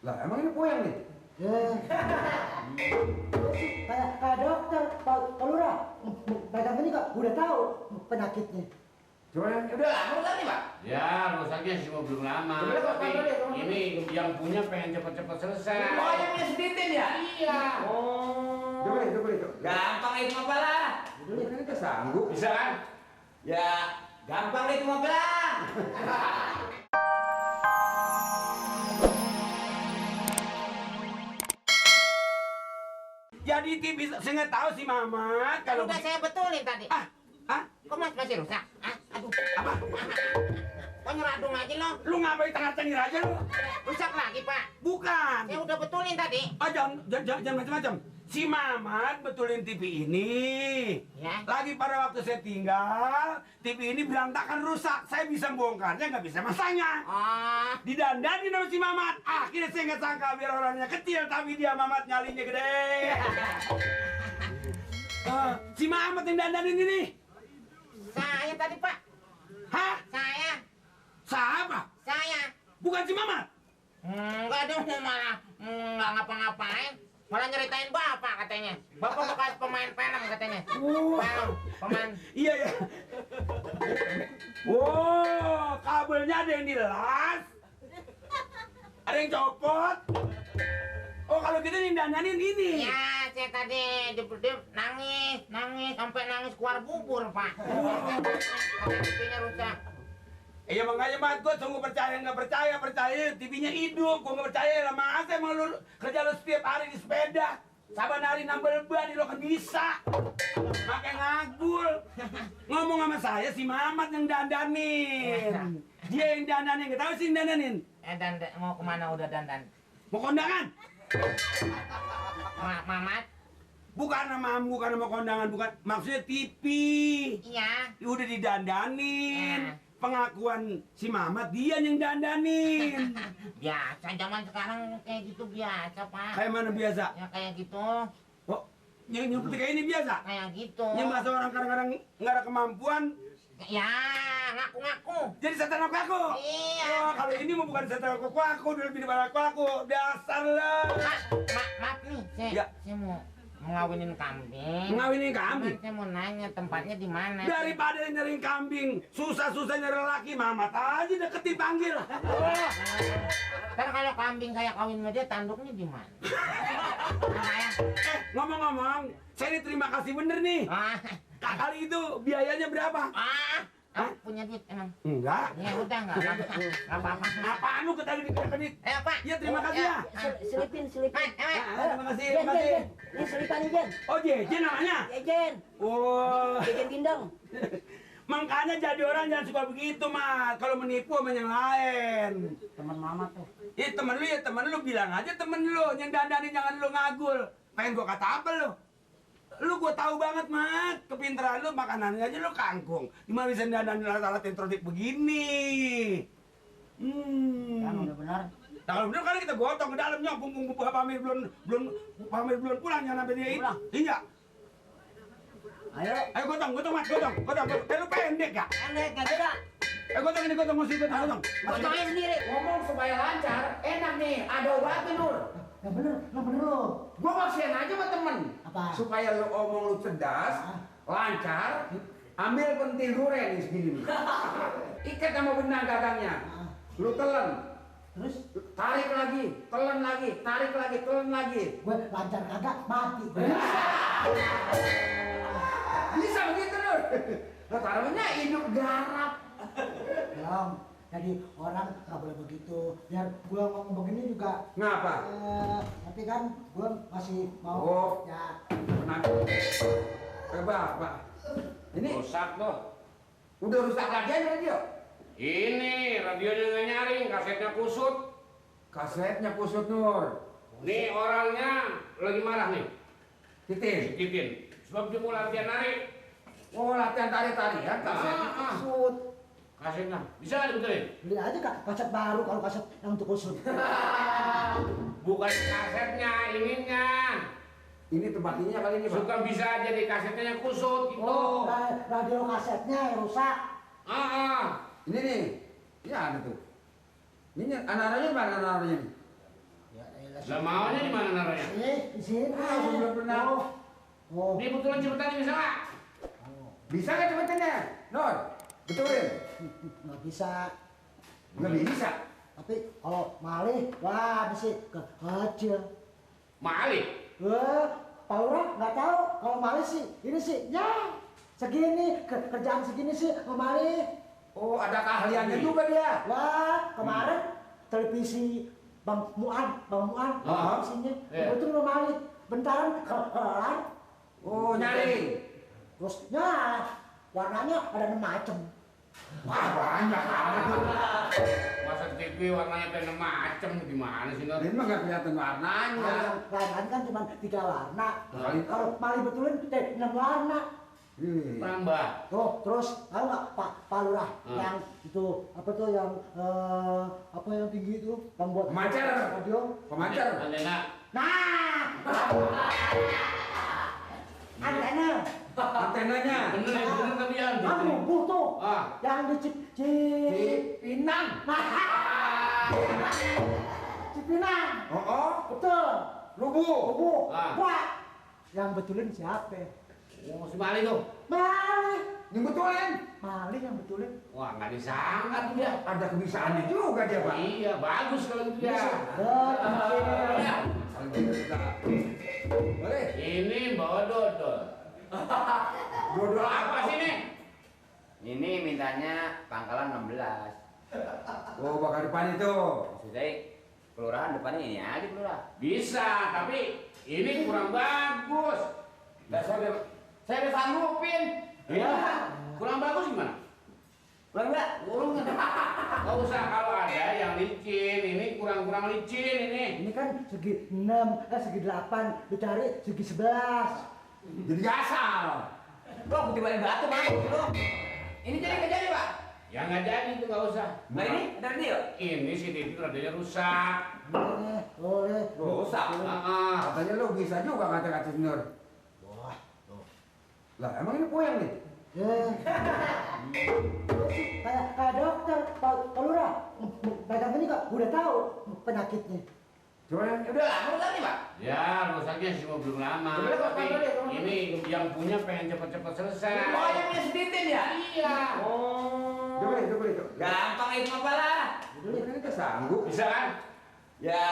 Lah emang ini puyeng nih? Kayak dokter, Pak Lurah, pegang ini kok udah tahu penyakitnya. Cuman udah lama rusaknya Pak? Ya, rusaknya sih belum lama. Udah, Pak, Tapi ini yang punya pengen cepet-cepet selesai. Oh yang punya seditin ya? Iya. Oh. Coba itu. Gampang itu mah lah. Ini kan kita sanggup. Bisa kan? Ya, gampang itu mah lah. Jadi bisa saya nggak tahu si Mamat Kalau udah saya betulin tadi. Ah, Kok masih rusak? Aduh. apa? Kok nyeradung aja lo? Lu ngapain tengah cengir aja lu? Rusak lagi, Pak. Bukan. Saya udah betulin tadi. Oh, jangan macam-macam. Si Mamat betulin TV ini. Ya. Lagi pada waktu saya tinggal, TV ini berantakan rusak. Saya bisa bongkarnya, nggak bisa masangnya. Oh, Didandanin sama si Mamat. Akhirnya saya nggak sangka biar orangnya kecil, tapi dia Mamat nyalinya gede. Si Mamat yang dandanin ini. saya tadi, Pak. Hah? Saya. Siapa? Saya. Bukan si Mamat. Enggak dong, malah nggak ngapa-ngapain. Malah nyeritain Bapak katanya. Bapak bekas pemain film katanya. Film, pemain. Iya ya. Wow, kabelnya ada yang dilas, ada yang copot. Oh, kalau gitu yang dandanin ini. Ya, saya tadi nangis sampai nangis keluar bubur, Pak. Karena TV-nya rusak. Iya makanya Mat, gue sungguh percaya nggak percaya TV-nya hidup, gue nggak percaya lah. Masa emang lu kerja lu setiap hari di sepeda, saban hari nambel ban, lo kan bisa pakai ngagul. Ngomong sama saya si Mamat yang dandanin, dia yang dandanin, nggak tahu sih yang dandanin. Dan mau kemana udah dandan? Mau kondangan? Mamat? Bukan nama kondangan, bukan, maksudnya TV. Iya. Udah didandanin. Pengakuan si Mamat dia yang dandanin. Biasa, zaman sekarang kayak gitu biasa, Pak. Kayak mana biasa? Ya kayak gitu. Oh, yang seperti kayak ini biasa? Kayak gitu. Yang masa orang kadang-kadang nggak ada kemampuan, Ya, ngaku-ngaku. jadi setan aku. Iya. Oh, kalau ini mah bukan setan aku udah lebih daripada aku. Dasar lah. Maaf nih, Ya. saya mau ngawinin kambing. Ngawinin kambing? Cuman saya mau nanya tempatnya di mana. Daripada nyari kambing, susah-susah nyari laki, Mamat aja deketin panggil. Ntar kalau kambing kayak kawin sama dia, tanduknya di mana? Ngomong-ngomong, saya ini terima kasih bener nih. Kali itu biayanya berapa? Punya duit emang? Enggak. Ya udah nggak apa-apa. Apaan lu kedip? Pak. Ya terima kasih ya. Selipin. Terima kasih. Jen. Ini selipannya Jen. Oh Jejen namanya? Ya Jen. Oh. Jen Bindeng. Makanya jadi orang jangan suka begitu, Mas. Kalau menipu sama yang lain. Teman mama tuh. Temen lu bilang aja temen lu yang dandanin, jangan lu ngagul. Pengen gua kata apa lu? Lu gua tahu banget, Mat. Kepintaran lu makanannya aja lu kangkung. Gimana bisa dandanin alat-alat elektronik begini? Kan udah benar. Nah, kalau bener kan kita gotong ke dalamnya, punggung pamir belum pulang jangan sampai dia itu. Iya. Ayo gotong, Mat, gotong. Lu pendek ya? Pendek, gak beda. Gotong ini, mesti gotong. Gotongnya sendiri. Ngomong supaya lancar, enak nih, ada obatnya Nur. Gak bener lo. Gua kasihan aja sama temen. Apa? Supaya lu omong lu cerdas, lancar, ambil pentil duren nih segini nih. Ikat sama benang gagangnya. Lu telan. Terus Tarik lagi, telan lagi, tarik lagi, telan lagi. gue lancar kagak mati. Bisa begitu, Nur. Nah, taruhnya hidup garap. Belum. Jadi orang nggak boleh begitu. Biar gue ngomong begini juga. Ngapa? Tapi kan gue masih mau. Oh. Ya. Kenapa? Pak. Ini Rusak loh. udah rusak lagi aja radio. Ini radionya nggak nyaring, kasetnya kusut. Kasetnya kusut, Nur. Nih orangnya lagi marah nih. Titin. Sebab dia mau latihan narik. Oh, latihan tari-tarian, kasetnya kusut. Kasetnya bisa nggak dibetulin? Beli aja kak kaset baru kalau kaset yang untuk kusut. Bukan kasetnya, ininya. Ini tempat ininya kali ini, Pak. Suka bisa jadi kasetnya yang kusut gitu. Oh, radio kasetnya yang rusak. Ini nih. Ya ada tuh. Ini anak-anaknya mana anak-anaknya nih? Ya Lah maunya di mana naruhnya? Di sini. belum pernah. Oh. Dia betulan cepetan bisa nggak? Bisa nggak cepetannya? Nur, betulin. Nggak bisa. Nggak bisa. Tapi kalau malih, wah mesti kecil. Malik. Pak Lurah nggak tahu kalau malih sih ini sih ya segini kerjaan segini sih malih. Oh, ada keahliannya juga dia. Wah kemarin televisi Bang Muan televisinya Iya. itu malih bentaran kelar. Oh, nyari. Terus ya warnanya ada 6 macam. Wah, banyak amat tuh. Masa TV warnanya pengen macem gimana sih Nur? Ini mah nggak kelihatan warnanya. Yang kan cuma 3 warna. Kali- Kalau malih betulin 6 warna. Tambah. Tuh, terus tahu nggak Pak Lurah yang itu apa tuh yang apa yang tinggi itu yang buat Pemancar. radio? Pemancar. Antena. Nah, antena. Antenanya. Bener tapi yang Kan rubuh tuh. Ah. Yang di Pinang. Cipinang. Oh, Betul. rubuh. Rubuh. Ah. Wah. Yang betulin siapa? Oh, si Malik tuh. Malih. Yang betulin. Malih yang betulin. Wah, nggak disangka tuh dia. Ada kebisaannya juga dia, Pak. Iya, bagus kalau gitu ya. Ya. Boleh. Ini bawa dodol. Dodol Apa sih ini? Ini mintanya pangkalan 16. Oh, bakal depan itu. Maksudnya kelurahan depannya ini aja kelurahan. Bisa, tapi ini kurang bagus. Nggak saya udah sanggupin. Iya. Kurang bagus gimana? Kurang nggak? Kurang. Gak usah kalau ada yang licin, ini kurang licin ini. Ini kan segi 6, segi 8, dicari segi 11. Jadi asal. Bro, putih balik batu bang. Bro. Ini jadi nggak jadi pak? Ya nggak jadi itu nggak usah. Nah ini ada radio. Ini si TV radionya rusak. Boleh. Rusak. Katanya lu bisa juga kata-kata Nur. Wah, Lah, emang ini puyeng nih? kayak dokter, Pak Lurah, pegang ini kok udah tahu penyakitnya. Coba yang Udah lama rusak nih pak. Ya rusaknya sih belum lama. Coba, Pak, Tapi Pak, Pak, ini yang punya pengen cepet-cepet selesai. Oh yang punya seditin ya? Iya. Oh. coba itu. Gampang itu mah lah. Ini kan kita sanggup. Bisa kan? Ya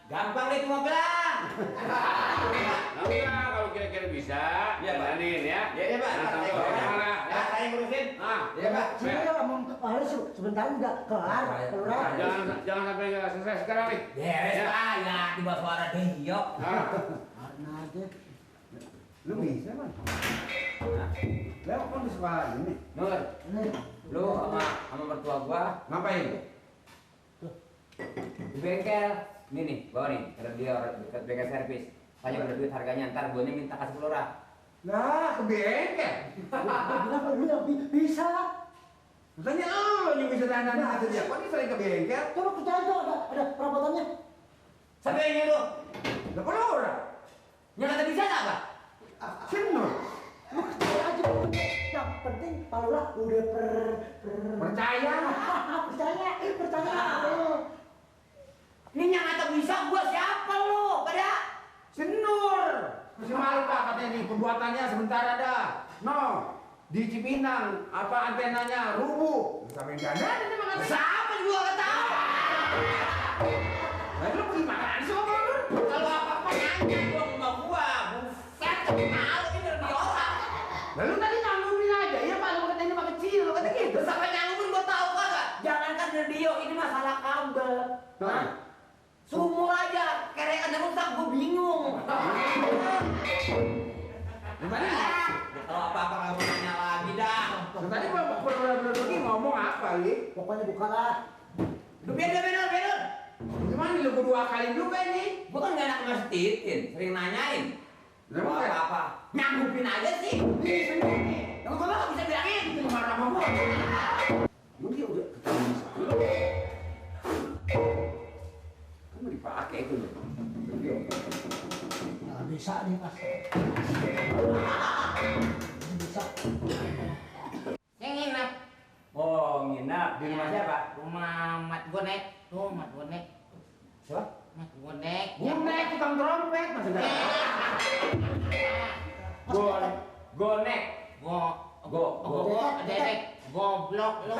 gampang itu mah lah. Nah, enggak, kalau kira-kira bisa, Iya, Pak. jalanin ya. Ya pak. Nah, Saya sampai marah, ya. saya ngurusin. Ah, Ya pak. Sini ya ngomong harus sebentar udah kelar, Pak Lurah. jangan sampai nggak selesai sekarang nih. Beres Ya. pak ya tiba suara Dio. Ah. Karena aja. Lu bisa, Man. Lewat kan di sekolah ini. Nur, Ini lu sama mertua gua Ngapain? di bengkel. Ini nih, bawa nih, radio dekat bengkel servis. Tanya berapa duit harganya, ntar gua minta kasih Lurah. Lah, ke bengkel. dia bilang lu yang bisa. Katanya lu yang bisa dandan itu dia. Kok dia sering ke bengkel? Coba kerjaan tuh ada perabotannya. Sampai ini lu, Lah, kok lu orang? yang kata bisa nggak pak? Sinur. Lu kerjain aja. Yang penting Pak Lurah udah Percaya. percaya. Ini yang kata bisa gua siapa lu? Pada Sinur. Masih malu Pak katanya nih pembuatannya sebentar ada. No. Di Cipinang apa antenanya rubuh. Sampai dandan ini mah katanya. siapa juga nggak tahu. Lah lu gimana sih ngomong lu? Kalau apa-apa nanya gua ke rumah gua, buset, malu ini lebih orang. Lalu tadi nganggumin aja, ya Pak, lu katanya mah kecil, lu kata gitu. Terus sampai nganggumin gua tahu kagak? Jangankan radio, ini masalah kabel. Nah. Sumur aja, kerekannya rusak, gua bingung. Gimana? Kalau apa-apa kamu nanya lagi dah. Lu tadi bener-bener lagi ngomong apa, Li? Pokoknya bukalah. Lu bener. Gimana lu dua kali juga ini? Gua kan gak enak ngesetitin, sering nanyain. Lah, Mau bukan. apa-apa, nyanggupin aja sih. Yang gua mah gak bisa bilangin. Lu marah sama gua. Lu dia udah ketemu sama lu. Kamu dipakai itu loh. Nah, bisa nih Mas. Bisa. Yang nginep. Oh, nginap di rumah siapa? Rumah mat gua nek. Tuh mat gua nek. Siapa? Gunek. Gunek tukang trompet Mas Hendra. Gonek. Dedek. Goblok lu.